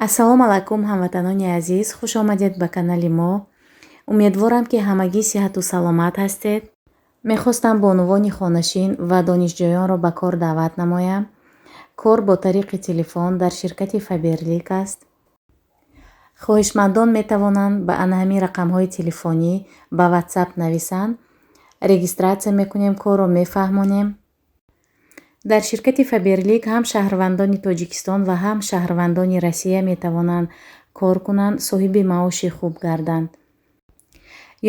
Ассалому алайкум, ҳамватанони азиз, хуш омадед ба канали мо. Умедворам, ки ҳамагӣ сиҳату саломат ҳастед. Мехостам бонувони хонашин ва донишҷӯёнро ба кор даъват намоям. Кор бо тариқи телефон дар ширкати Фаберлик аст. Хоҳишмандон метавонанд ба ана ҳамин рақамҳои телефонӣ ба WhatsApp нависанд. Регистрация мекунем, корро мефаҳмонем. Дар ширкати Фаберлик ҳам шаҳрвандони Тоҷикистон ва ҳам шаҳрвандони Россия метавонанд кор кунанд, соҳиби маоши хуб гарданд.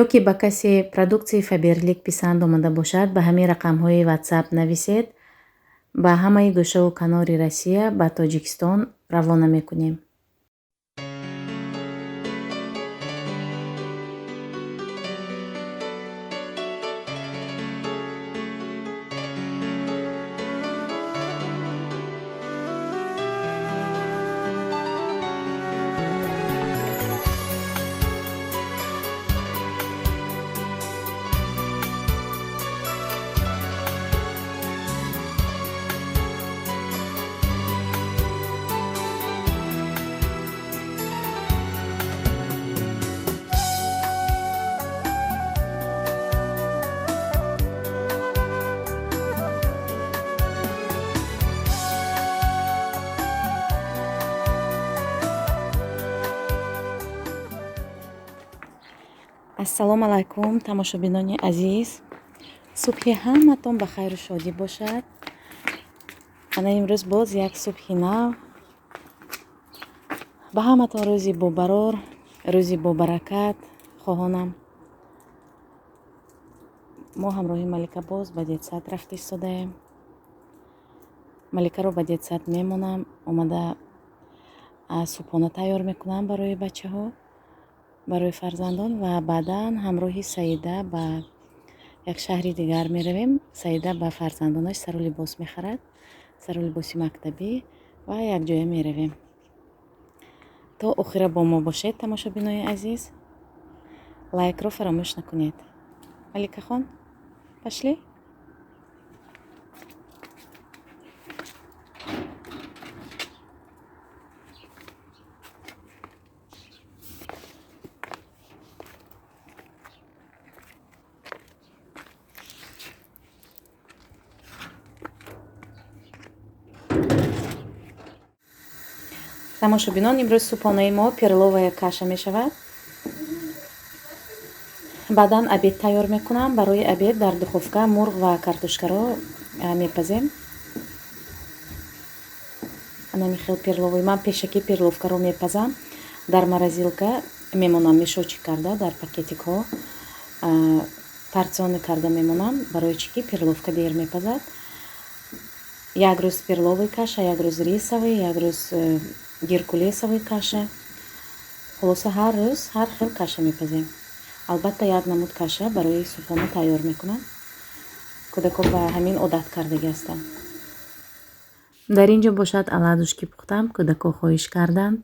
Ё ки ба касе продуксияи Фаберлик писанд омада бошад, ба ҳамин рақамҳои WhatsApp нависед. Ба ҳамаи гӯшаву канори Россия, ба Тоҷикистон равона мекунем. Ассалому алайкум, тамошобинони азиз. Субҳи ҳаматон ба хайру шодӣ бошад. Ана имрӯз боз як субҳи нав. Ба ҳаматон рӯзи бобарор, рӯзи бобаракат хоҳонам. Мо ҳамроҳи Малика боз ба детсад рафта истодаем. Маликаро ба детсад мемонам, омада субҳона тайёр мекунам барои бачаҳо, барои фарзандон ва баъдан ҳамроҳи Саида ба як шаҳри дигар меравем. Саида ба фарзандонаш сару либос мехарад, сару либоси мактабӣ ва якҷоя меравем. То охира бо мо бошед, тамошобинои азиз. Лайкро фаромӯш накунед. Маликахон, пошли? Тамошобинон, имрӯз субҳонаи мо перловая каша мешавад. Баъдан обед тайёр мекунам. Барои обед дар духовка мурғ ва картошкаро мепазем. Анами хел перловой. Ман пешакӣ перловкаро мепазам. Дар морозилка мемонам, мешочик карда, дар пакетикҳо порционы карда мемонам, барои чӣ ки перловка дер мепазад. Як рӯз перловый каша, як рӯз рисовый, як рӯз геркулесовый каша. Хулоса, ҳар рӯз ҳар хел каша мепазем. Албатта, як намуд каша барои субҳона тайёр мекунам. Кӯдакон ба ҳамин одат кардагӣ ҳастанд. Дар ин ҷо бошад оладушки пухтам, кӯдако хоҳиш карданд.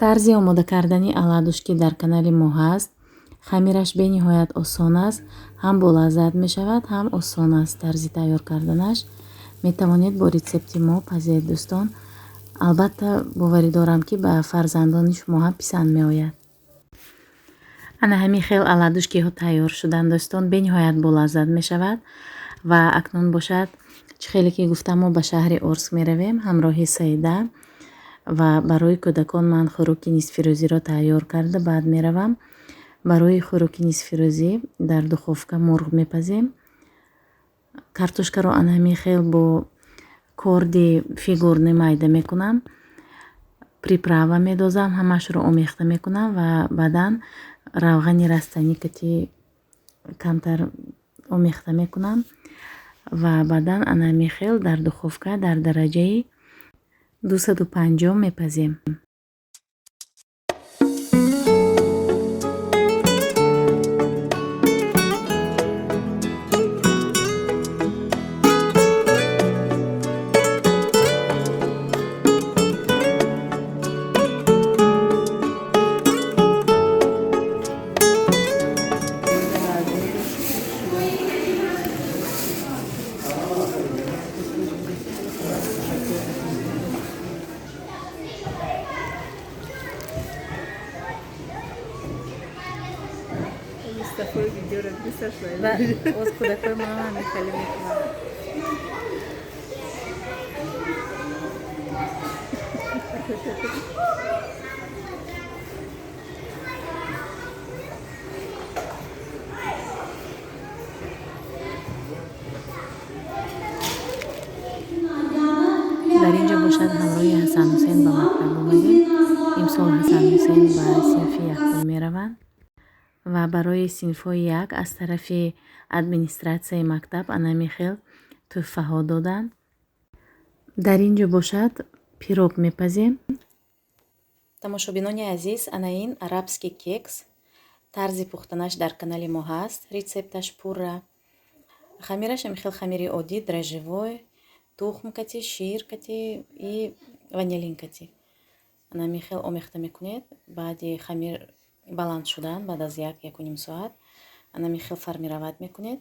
Тарзи омода кардани оладушки дар канали мо ҳаст. Хамираш бениҳоят осон аст, ҳам болаззат мешавад, ҳам осон аст тарзи тайёр карданаш. Метавонед бо рецепти мо пазед, дӯстон. Албатта, боварӣ дорам, ки ба фарзандони шумо ҳам писанд меояд. Ана ҳамин хел оладушкиҳо тайёр шуданд, дӯстон, бениҳоят болаззат мешавад. Ва акнун бошад, чӣ хеле ки гуфтам, мо ба шаҳри Орск меравем ҳамроҳи Саида ва барои кӯдакон ман хӯроки нисфирӯзиро тайёр карда баъд меравам. Барои хӯроки нисфирӯзӣ дар духовка мурғ мепазем. Картошкаро ана ҳамин хел бо корди фигурный майда мекунам, приправа медозам, ҳамашро омехта мекунам ва баъдан равғани растанӣ кати камтар омехта мекунам ва баъдан ана ҳамин хел дар духовка дар дараҷаи 250 мепазем. Свой видео написашь. Ва оз кӯдакои мо ҳамин хеле мекунанд. Дар ин ҷо бошад, ҳамроҳи Ҳасанҳусен ба мактаб омадем. Имсол Ҳасанҳусен ба синфи якум мераванд ва барои синфҳои як аз тарафи администратсияи мактаб анами хел тӯҳфаҳо доданд. Дар ин ҷо бошад, пирог мепазем. Тамошобинони азиз, ана ин арабский кекс, тарзи пухтанаш дар канали мо ҳаст, рецепташ пурра. Хамираш ами хел хамири оддӣ, дрожжевой, тухм кати, шир кати и ванилин кати. Ана ами хел омехта мекунед. Баъди хамир баланд шудан, баъд аз як, якуним соат, ана ами хел формировать мекунед.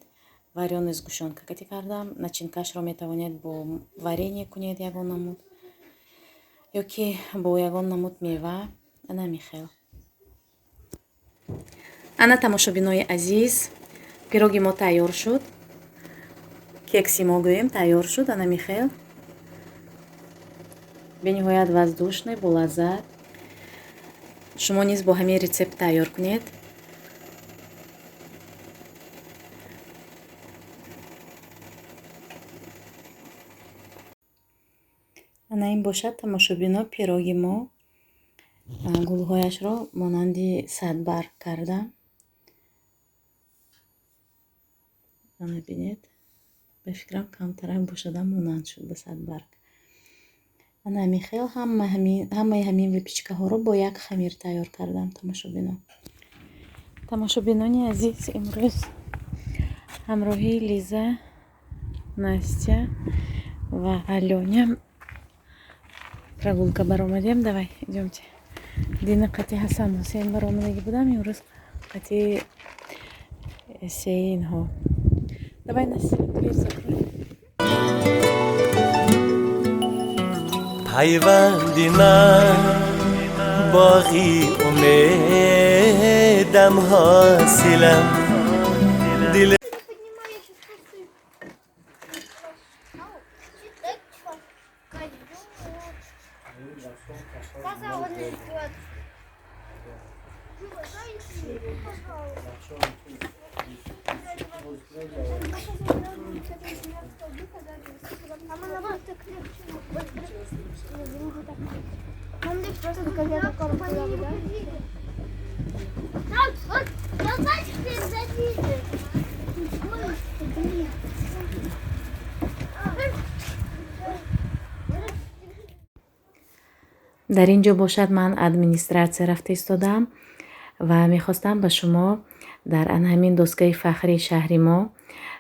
Варёный сгущёнка кати кардам. Начинкашро метавонед бо варенье кунед ягон намуд ё ки бо ягон намуд мева. Ана ами хел. Ана, тамошобинои азиз, пироги мо тайёр шуд, кекси мо гӯем тайёр шуд. Ана ами хел бениҳоят воздушный, болаззат. Шумо низ бо ҳамин рецепт тайёр кунед. Ана ин бошад, тамошобино, пироги мо. Гулҳояшро монанди садбарг кардам. Ана бинед, ба фикрам, камтарак бошадам, монанд шуд ба садбарг. Ана ҳамин хел ҳамаи ҳамин выпечкаҳоро бо як хамир тайёр кардам, тамошобино. Тамошобинони азиз, имрӯз ҳамроҳии Лиза, Настя ва Алёня прогулка баромадем. Давай, идёмте. Дина қати Ҳасан Ҳусейн баромадагӣ будам, имрӯз қати сеи инҳо. Давай, Настя, дверь закрой. Пайванди ман, боғи умедам, ҳосилам дил. Поднимай, я сейчас посыплю. Ау, козёл. Сказал, он идет. Люба, дай мне, пожалуйста. Мама, наоборот, так легче. Нам легче просто газету коробку, да? Там, вот, я знаешь, где завидел. Ой, блин. Дар ин ҷо бошад, ман администратсия рафта истодаам ва мехостам ба шумо дар ана ҳамин доскаи фахрии шаҳри мо,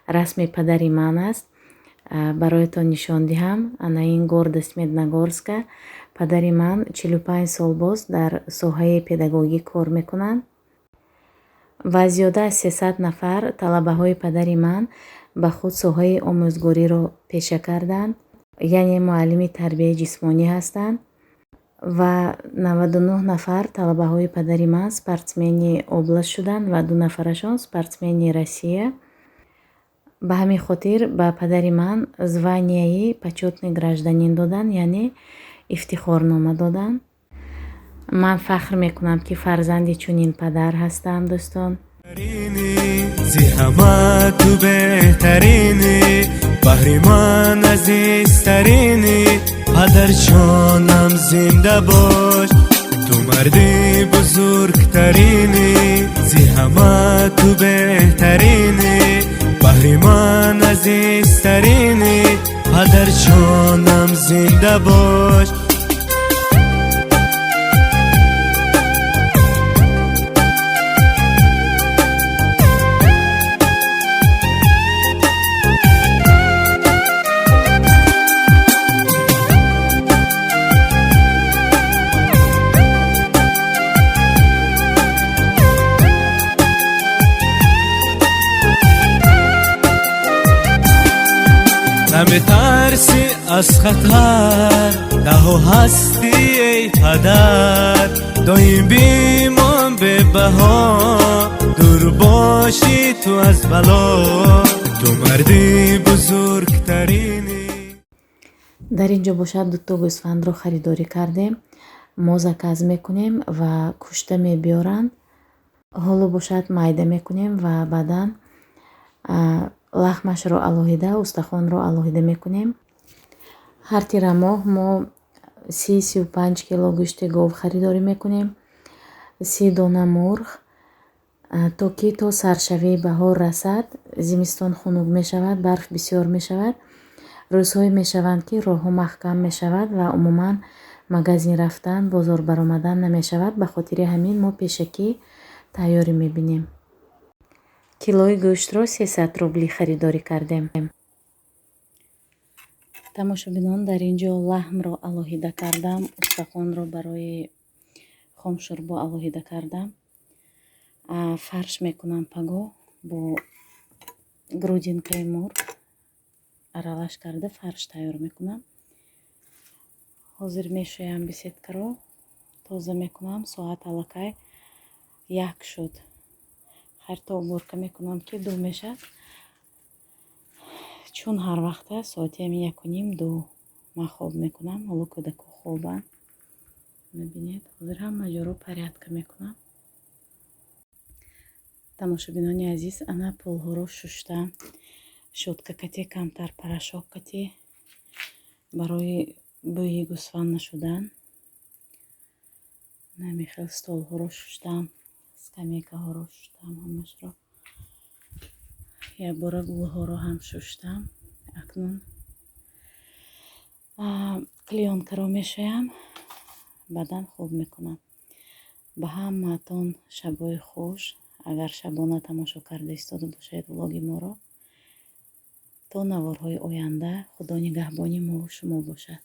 расми падари ман аст, бароятон нишон диҳам. Ана ин гордость Медногорска. Падари ман 45 сол боз дар соҳаи педагогӣ кор мекунанд ва зиёда аз 300 нафар талабаҳои падари ман ба худ соҳаи омӯзгориро пеша карданд, яъне муаллими тарбияи ҷисмонӣ ҳастанд, ва 99 нафар талабаҳои падари ман спортсмени област шуданд ва ду нафарашон спортсмени Россия. Ба ҳамин хотир ба падари ман званияи почётный гражданин доданд, яъне ифтихорнома доданд. Ман фахр мекунам, ки фарзанди чунин падар ҳастам, дӯстон. Зи ҳама ту беҳтаринӣ, баҳри ман азизтаринӣ, падарҷонам, зинда бош, ту марди бузургтаринӣ. Зи ҳама ту беҳтаринӣ, баҳри ман азизтаринӣ, падарҷонам, зинда бош. Наметарсӣ аз хатар, наҳо ҳастӣ, эй падар, доим бимон бебаҳо. Дур бошӣ ту аз бало, ту марди бузургтаринӣ. Дар ин ҷо бошад, дуто гӯсфандро харидорӣ кардем. Мо заказ мекунем ва кушта мебиёранд. Ҳоло бошад, майда мекунем ва баъдан лахмашро алоҳида, устахонро алоҳида мекунем. Ҳар тирамоҳ мо 30-35 кило гӯшти гов харидорӣ мекунем, 30 дона мурғ, то ки то саршавии баҳор расад. Зимистон хунук мешавад, барф бисёр мешавад, рӯзҳое мешаванд, ки роҳҳо маҳкам мешавад ва умуман магазин рафтан, бозор баромадан намешавад. Ба хотири ҳамин мо пешакӣ тайёрӣ мебинем. Килои гӯштро 300 рубли харидорӣ кардем. Тамошобинон, дар ин ҷо лаҳмро алоҳида кардам, устахонро барои хомшӯрбо алоҳида кардам. Фарш мекунам, пагоҳ бо грудинкаи мурғ аралаш карда, фарш тайёр мекунам. Ҳозир мешӯям, беседкаро тоза мекунам. Соат аллакай 1 шуд. Хайр, то уборка мекунам, ки 2 мешавад, чун ҳар вақта соати ҳами 1:30, 2 ман хоб мекунам. Ҳоло кӯдако хобанд. Мебинед, ҳозир ҳама ҷоро порядка мекунам. Тамошобинони азиз, ана полҳоро шуштам, щётка кати, камтар порошок кати, барои бӯи гӯсфанд нашудан. Ҳамин хел столҳоро шуштам, скамейкаҳоро шуштам, ҳамашро якбора, гулҳоро ҳам шуштам. Акнун клеёнкаро мешӯям, баъдан хоб мекунам. Ба ҳамаатон шабҳои хуш, агар шабона тамошо карда истода бошед влоги моро. То наворҳои оянда, Худо нигаҳбони мову шумо бошад.